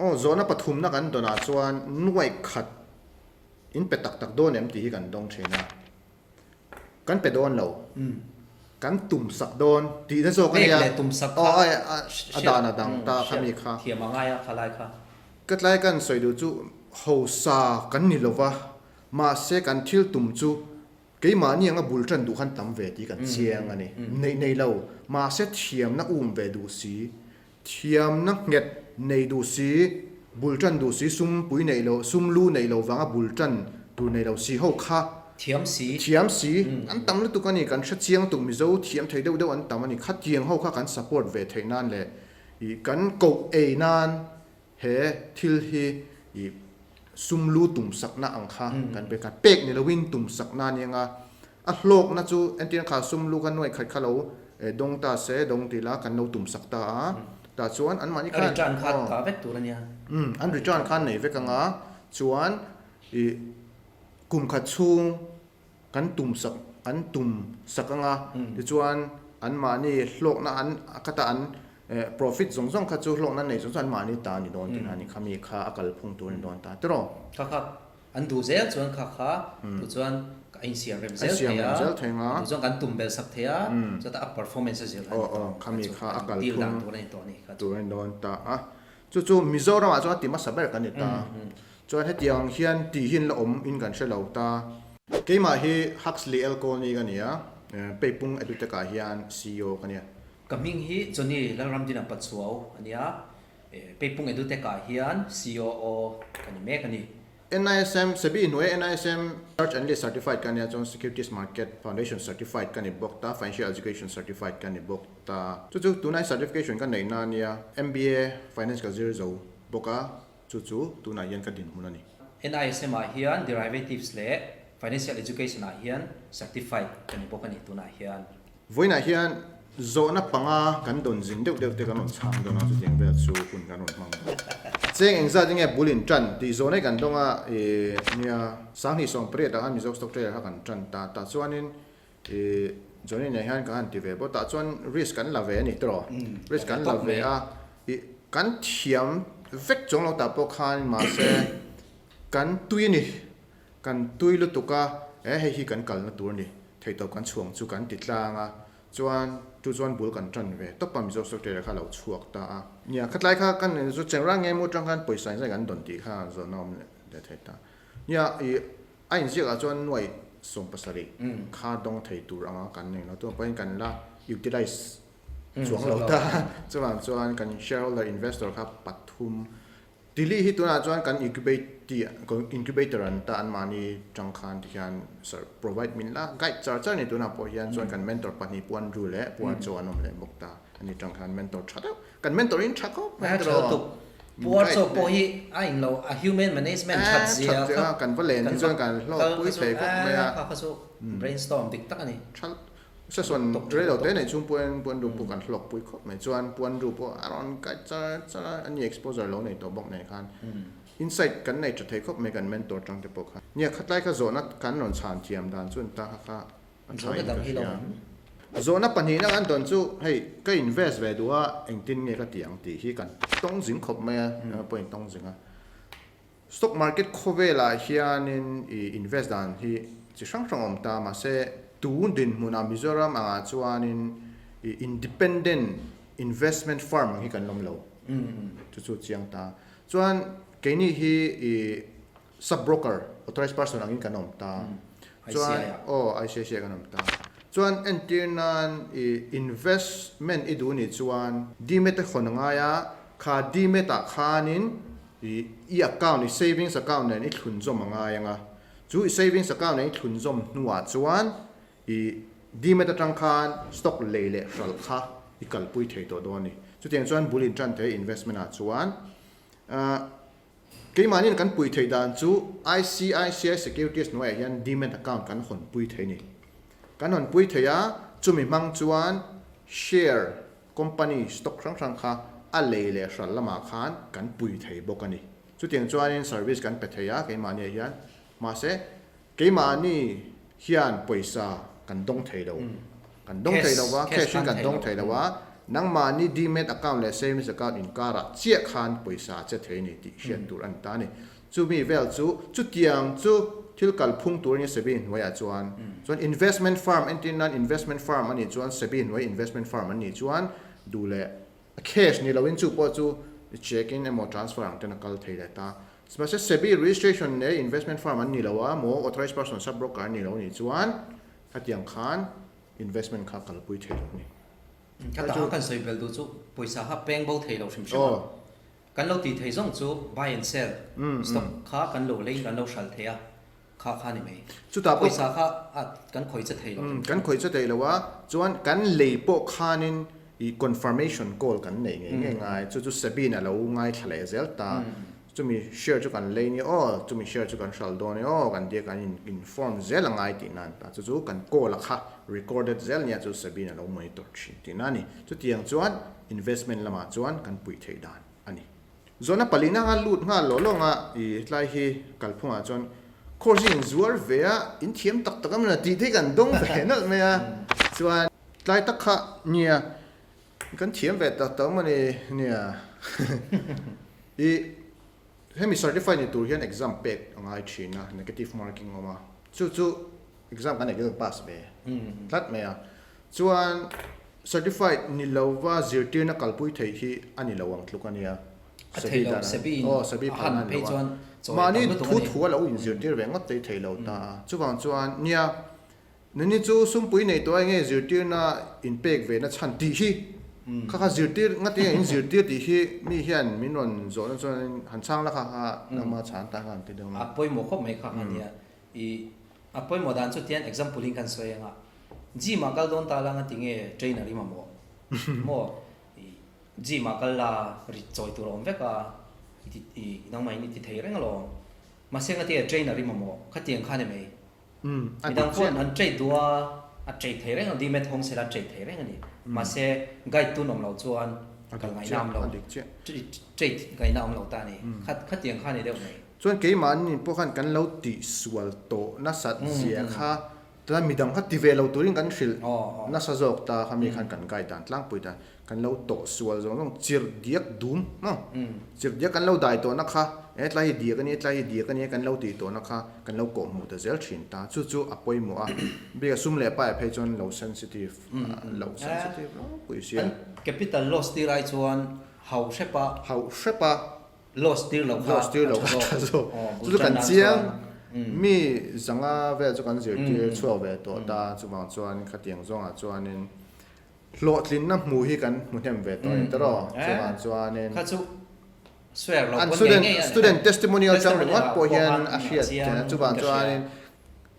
Aw, zawhna pathumna kan dawnah chuan nuaih khat in pe tak tak dawn em tih hi kan dawng thin a. Kan pe dawn lo. Kan tum sak dawn tihna zawk a nia. Pek leh tum sak kha Aw, a dan a dang ta kha mi kha. Thiam a ngai a kha lai kha. Ka tlai kan sawi duh chu hausa kan ni lo va, mahse kan thil tum chu Keimahni anga bul tan duh khan tam ve tih kan chiang a ni. Neih nei lo, mahse thiamna um ve duh si, thiamna nghet nei duh si, bul tan duh si, sum pui neih lo, sum lu neih lo vanga bul tan tur nei lo si ho kha Thiam si. Thiam si. An tam lutuk a ni, kan hre chiang tuk Mizo thiam thei deuh deuh an tam a ni. Khatiang ho kha kan support ve theih nan leh kan koh ei nan He thil hi i sum lu tumsakna ang kha kan pe kha pek ni loin tumsakna a ni ang a, a hlawkna chu entirna kha sum lu kha nuaih khat kha lo dawng ta se dawng ti la kan lo tumsak ta a, tah chuan anmahni khan A return kha ta vek tur a nia. Umm an return kha an nei vek ang a, chuan i kum khat chhung kan tumsak an tum sak ang a, tichuan anmahni hlawkna an khata an profit zawng zawng kha chu hlawkna nei zawng zawng anmahni ta a ni dawn tihna a ni kha mi kha a kalphung tur a ni dawn ta tiraw? Kha kha an duh zel chuan kha kha duh chuan a insiam rem zel thei a, duh chuan kan tum bel sak thei a, chutah a performance a zir a ni tawh kha mi kha a kalphung deal dan tur a ni tawh a ni kha tur a ni dawn ta a, chu chu Mizoramah chuan a ti hmasa ber kan ni ta. Chuan hetiang hian tih hi an la awm in kan hre lo ta. Keimah hi Huxley Elkoni ka ni a, Peipung Edutech ah hian CEO ka nia. Ka hming hi Johnny Lalramdina Pachuau a nia, Peipung Edutech ah hian COO ka ni mek a ni. NISM, SEBI hnuaia NISM Search Analyst Certified ka nia, chuan Securities Market Foundation Certified ka ni bawk ta, Financial Education Certified ka ni bawk ta. Chu chu tunai certification ka neihna a nia, MBA Finance ka zir zo bawk a. Chu chu tunah hian ka dinhmun a ni. NISM ah hian Derivatives leh Financial Education ah hian Certified ka ni bawk a ni tunah hian. Vawiinah hian zawhna panga kan dawn zin deuh deuh te kan rawn chhang dawn a, chutiang vel chu hun kan rawn hmang dawn. Cheng engzat nge bul in tan tih zawhna hi kan dawng a, ih nia sanghnih 18 ah khan Mizo Stock Trader kha kan tan ta, tah chuanin ih Johnny nen hian ka han ti ve bawk, tah chuan risk kan la ve a ni tawh, risk kan la ve a, ih kan thiam vek chuang lo tah pawh khan mahse kan tui a ni, kan tui lutuk a, e hei hi kan kalna tur a ni, theihtawp kan chhuang chu kan ti tlang a, chuan chu chuan bul kan tan ve tawp a Mizo Stock Trader kha a lo chhuak ta a. Nia khatlai kha kan chu chengrang nge mu atang khan pawisa inzai kan dawn tih kha zawhna awm leh thei ta. Nia ih A inziak ah chuan nuai 70 kha dawng thei tur anga kan nei lo. Tunah pawhin kan la utilize chuang lo ta. Chuvang chuan kan shareholder investor kha pathum Tili hi tunah chuan kan incubator an ta anmahni tang khan tikhian provide min la guide char char ni tunah pawh hian chuan kan mentor pahnih Pu Andrew leh Pu Archo an awm leh bawk ta. Ani tang khan mentor tha deuh Kan mentor in tha khawp mai tiraw. Puar chaw pawh hi a in lo a human management that zia kha kan va len hi chuan kan hlawk pui thei khawp mai a. Kha kha chu brainstorm dik tak a ni. Tha session rei lo te nei chung pawhin puan ru pawh kan hlawk pui khawp mai chuan puan ru pawh a rawn kai char char a ani exposure lo nei tawh bawk nen khan insight kan nei tha thei khawp mai kan mentor tang te pawh khan. Nia khatlai kha zawhna kan rawn chhan thiam dan chu an ta kha kha A tha in ka hria. Zawhna pahnihna kan tawn chu hei ka invest ve duh a engtin nge ka tih ang tih hi kan tawng zing khawp mai a, pawh in tawng zing a. Stock market khawvelah hianin i invest dan hi chi hrang hrang a awm ta mahse tun dinhmunah Mizoram angah chuanin i independent investment firm ang hi kan lawm lo chu chu chiang ta. Chuan keini hi i Sub broker, authorized person angin kan awm ta. Chuan aw ICICI ah kan awm ta. Chuan entir nan i investment i duh nih chuan DMET a hawn a ngai a, kha DMET ah khanin i i account i savings account nen i thlunzawm a ngai ang a. Chu i savings account nen i thlunzawm hnuah chuan i DMET atang khan stock lei leh hralh kha i kalpui thei tawh dawn a ni. Chutiang chuan bul in tan thei investment ah chuan ah Keimahniin kan pui theih dan chu ICICI Securities hnuaiah hian Demat account kan hawn pui thei a ni. Kan hawn pui thei a, chumi hmang chuan share company stock hrang hrang kha a lei leh hral lamah khan kan pui thei bawk a ni. Chutiang chuanin service kan pe thei a keimahniah hian. Mahse, keimahni hian pawisa kan dawng thei lo. Kan dawng thei lo va, cash in kan dawng thei lo a. Nangmahni demat account leh savings account inkarah chiah khan pawisa a che thei a ni tih hriat tur a ni ta a ni. Chumi vel chu chutiang chu thil kalphung tur a nia SEBI hnuaiah chuan. Chuan investment firm entir nan investment firm a nih chuan SEBI hnuai investment firm an nih chuan duh leh a cash ni loin chu pawh chu check in emaw transfer ang ten a kal thei leh ta. Mahse SEBI registration nei investment firm an ni lo a maw authorised person sub broker an ni lo a nih chuan khatiang khan investment kha kalpui thei lo a ni. Ka tah kan sawi bel duh chu pawisa kha peng bo thei lo hrim hrim a. Kan lo tih thei zawng chu buy and sell stock kha kan lo leiin kan lo hral thei a, kha kha ni mai. Chutah pawh Pawisa kha a kan khawih che thei lo hrim hrim. Kan khawih che thei lo a, chuan kan lei pawh khanin i confirmation call kan neih ngei ngei ngai, chu chu Sabine a lo ngaithla leh zel ta. Chumi share chu kan lei ni aw, chumi share chu kan hral dawn e aw, kan tia kan in inform zel a ngai tih nan ta. Chu chu kan call a kha recorded zel nia chu Sabine a lo monitor thin tih na a ni. Chutiang chuan investment lamah chuan kan puih theih dan a ni. Zawhna palina anga lut nghal lawh lawng a, i hetlai hi kalphungah chuan course hi in zuar ve a, in thiam tak tak a mawni tih te hi kan dawng ve nalh mai a, chuan tlai tak kha nia kan thiam ve tak tak mawni nia i hemi certified ni tur hian exam pek a ngai thin a, negative marking a awm a, chu chu exam kan exam pass ve tlat mai a. Chuan certified ni lova zirtirna kalpui theih hi a ni lo ang tluk a nia. A thei lo, Sebi in a han phei chuan chaw ei tam lutuk a ni. Mahni thu thu a lo inzirtir ve ngawt tei thei lo ta a. Chuvang chuan nia, nini chu sumpui nei tawh a enge zirtirna inpek ve na chhan tih hi kha kha zirtir ngati nge inzirtir tih hi mi hian min rawn zawhna chuan han chhang la kha kha nangma chhan ta kha an ti deuh a. A pawimawh khawp mai kha kha nia. I a pawimawh dan chu tian example in kan sawi anga gym ah kal dawn ta la nga ti nge trainer i mamawh maw i gym ah kal la rit chawi tur a awm vek a i ti i nangmah in i ti thei reng alawm mahse nga ti nge trainer i mamawh khatiang kha ni mai midang pawh an trade duh a a trade thei reng a demat hawng sela a trade thei reng a ni mahse guide tun awm loh chuan kal ngaihna awm lo trade ngaihna awm lo ta a ni khatiang kha ni deuh mai. Chuan keimahni pawh khan kan lo tihsual tawh nasat zia kha chuan midang kha ti ve lo turin kan hrilh nasa zawk ta kha mi khan kan guide dan tlangpui dan kan lo tawh sual zawng zawng chirh diak dum maw chirh diak kan lo dai tawhna kha e tlai hi diak a nia tlai hi diak a nia kan lo tih tawhna kha kan lo kawh hmuh ta zel thin ta chu chu a pawimawh a bik a sum leh pa phei chuan lo sensitive lo sensitive ropui sia. Capital loss tir ai chuan hauh hrepa hauh hrepa Loss tir loh kha Loss tir loh kha a tha zawk. Chu chu kan chiang mi zanga vel chu kan zirtir chhuak ve tawh ta chuvang chuan khatiang zawngah chuanin hlawhtlinna hmuh hi kan hmu hnem ve tawh a ni tawh chuvang chuanin Kha chu swear loh an student student testimonial chang ringawt pawh hian a hriat chuvang chuanin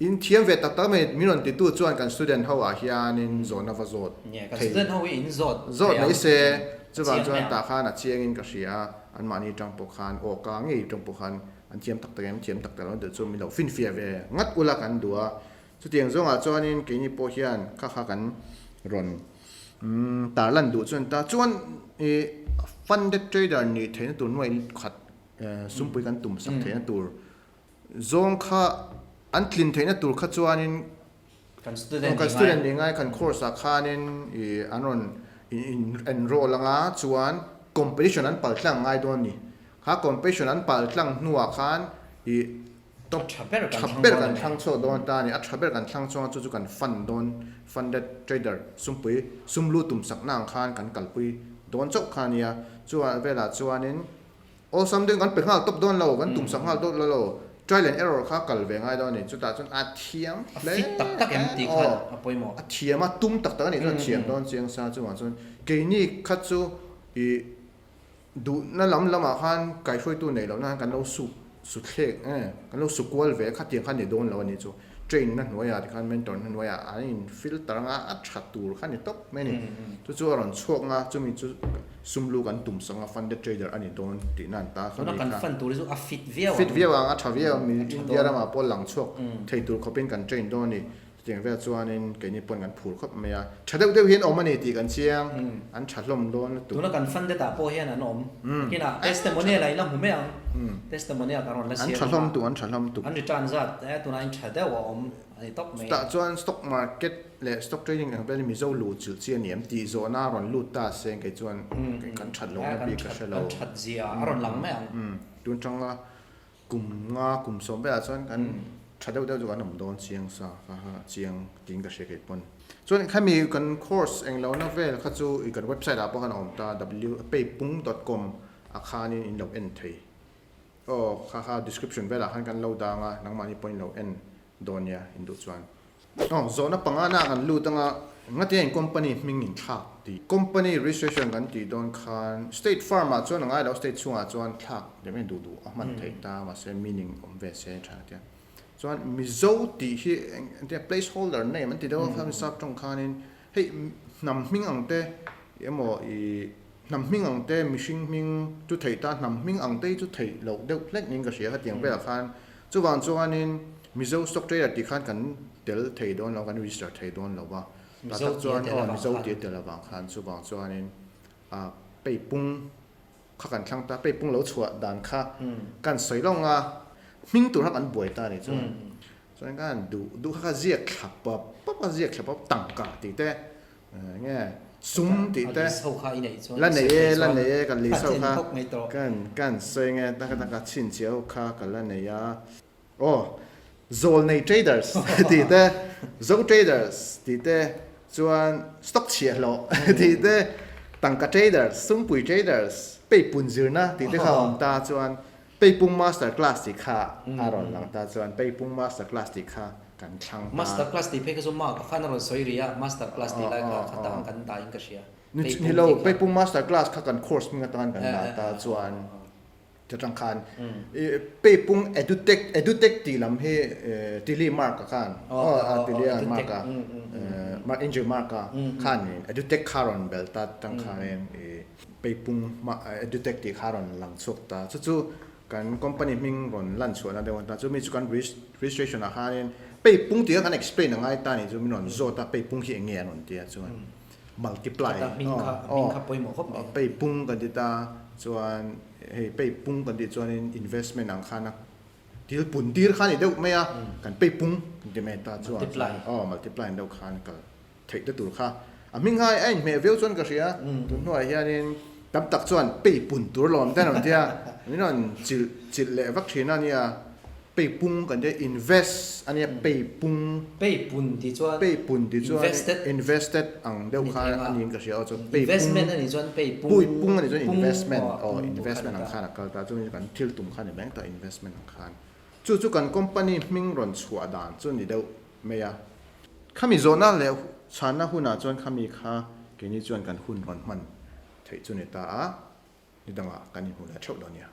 in thiam ve tak tak mai min rawn titu chuan kan student ho ah hianin zawhna va zawt thei student ho hi in zawt zawt mai se chuvang chuan tah khan a chiangin ka hria a anmahni tang pawh khan aw ka ngei tang pawh khan an thiam tak tak em thiam tak tak lo deuh chu min lo finfiah ve ngat ula kan duh a chutiang zawngah chuanin keini pawh hian kha kha kan rawn tarlan duh chuan ta chuan ih funded trader nih theihna tur nuai khat sumpui kan tum sak theihna tur Zawng kha an tlin theihna tur kha chuanin Kan student kan student ni ngai kan course ah khanin ih an rawn enroll anga chuan competition an pal tlang ngai dawn a ni. Kha competition an pal tlang hnuah khan ih top tha ber kan thlang dawn a ni. Thlang chhuak dawn ta a ni. A tha ber kan thlang chhuak a chu chu kan fund dawn funded trader sumpui sumlu tumsakna ang khan kan kalpui dawn chauh kha a nia. Chuan velah chuanin Awlsam deuhin kan pe nghal tawp dawn lo, kan tumsak nghal dawt lo lo. Trial and error kha kal ve ngai dawn a ni. Chutah chuan a thiam hle. A fit tak tak em tih kha a pawimawh. A thiam a, tum tak tak a nih chuan a thiam dawn chiang sa chungah chuan keini kha chu ih duhna lam lamah khan kaihruaitu neih lohna khan kan lo su su thlek e, kan lo su kual ve khatiang kha ni dawn lo a nih chu. Train na hnuaiah tikhan mentor na hnuaiah an in filter anga a tha tur kha ni tawp mai a ni. Chu chu a rawn chhuak nga chumi chu sumlu kan tum sak nga funded trader a ni dawn tihna an ta kha. Tuna kan fund tur hi chu a fit viau ang. Fit viau ang a tha viau ang India ramah pawh lang chhuak thei tur khawpin kan train dawn a ni. Chutiang vel chuanin keini pawn kan phur khawp mai a, tha deuh deuh hian awm a ni tih kan chiang, an tha hlawm dawn lutuk. Tuna kan funded ah pawh hian an awm. Kinah testimonial ah in la hmu mai ang, testimonial kan rawn la siam An tha hlawm tuk, an tha hlawm tuk. An return zat e tunah in tha deuh a awm a ni tawp mai. Chutah chuan stock market leh stock trading ang velin Mizo luh chilh chi a ni em tih zawhna a rawn lut ta se kei chuan kan that lohna bik ka hre lo. Kan that zia a rawn lang mai ang. Tun tanga Kum nga kum sawm velah chuan kan tha deuh deuh chu kan awm dawn chiang sa kha kha chiang tiin ka hria kei pawn. Chuan khami kan course englohna vel kha chu i kan website ah pawh khan a awm ta w peipung dot com ah khanin in lo en thei. Aw kha kha description velah khan kan lo dang a nangmahni pawhin lo en dawn nia in duh chuan. Aw, zawhna panga na kan lut anga ngatinge in company hming in thlak tih. Company registration kan tih dawn khan state farm ah chuan a ngai lo, state chhungah chuan thlak deuh em duh duh a hman theih ta mahse meaning awm ve se tha tia. Chuan Mizo tih hi engtia place holder name an ti deuh a kha sap tawng khanin hei hnam hming ang te emaw ih hnam hming ang te mihring hming chu theih ta hnam hming ang te hi chu theih loh deuh hlek niin ka hria khatiang velah khan Chuvang chuanin Mizo stock trader tih khan kan tel thei dawn lo, kan register thei dawn lo va. Tah tak chuan aw Mizo tih a tel avang khan chuvang chuanin ah peipung kha kan thlang ta, peipung lo chhuah dan kha kan sawi lawng a, hming tur kha kan buai ta a ni chuan. Chuan kan duh duh kha kha ziak thla pawp pawp a, ziak thla pawp tangka tih te Nge sum tih te la nei e la nei e ka lei so kha kan kan sawi nge taka taka chhinchhiah ho kha ka la nei a aw zawl nei traders tih te zo traders tih te chuan stock chhiah hlawh tih te tangka traders sumpui traders peipun zirna tih te kha a awm ta chuan Peipung master class tih kha a rawn lang ta chuan Peipung master class tih kha kan thlang ta. Master class tih phei kha chu mark a khan a rawn sawi rih a, master class tih lai kha kha tang kan dah in ka hria. Ni lo, Peipung master class kha kan course hming atan kan dah ta chuan chutang khan Peipung edutech, edutech tih lam hi Tilly mark a khan aw Tilly mark a mark Angel mark a khanin edutech kha rawn bel ta tang khanin i Peipung hma Edutech tih kha rawn lang chhuak ta. Chu chu kan company hming rawn lan chhuahna deuh a ni ta. Chumi chu kan registration ah khanin Peipung tih kha kan explain a ngai ta ni chu min rawn zawt a, Peipung hi eng nge an rawn ti a chuan multiply aw Peipung kan ti ta chuan hei Peipung kan tih chuanin investment ang khan a thil pun tir kha a ni deuh mai a, kan Peipung kan ti mai ta chuan aw multiply ang deuh khan kal theih te tur kha a hming hai a inhmeh viau chuan ka hria tun hnuaiah hianin tam tak chuan pei pun tur lawm te an rawn tia min rawn chilh chilh leh vak thin a nia pei pung kan tia invest a nia pei pung pei pun tih chuan pei pun tih chuan invested invested ang deuh khan a niin ka hria aw chuan pei pung investment a nih chuan pei pung pui pung a nih chuan investment aw investment ang khan a kal ta chuan kan thil tum kha ni mai ta investment ang khan chu chu kan company hming rawn chhuah dan chu ni deuh mai a. Khami zawhna leh chhanna hunah chuan khami kha keini chuan kan hun rawn hman theih chu ni ta a, ni dangah kan inhmu leh theuh dawn nia.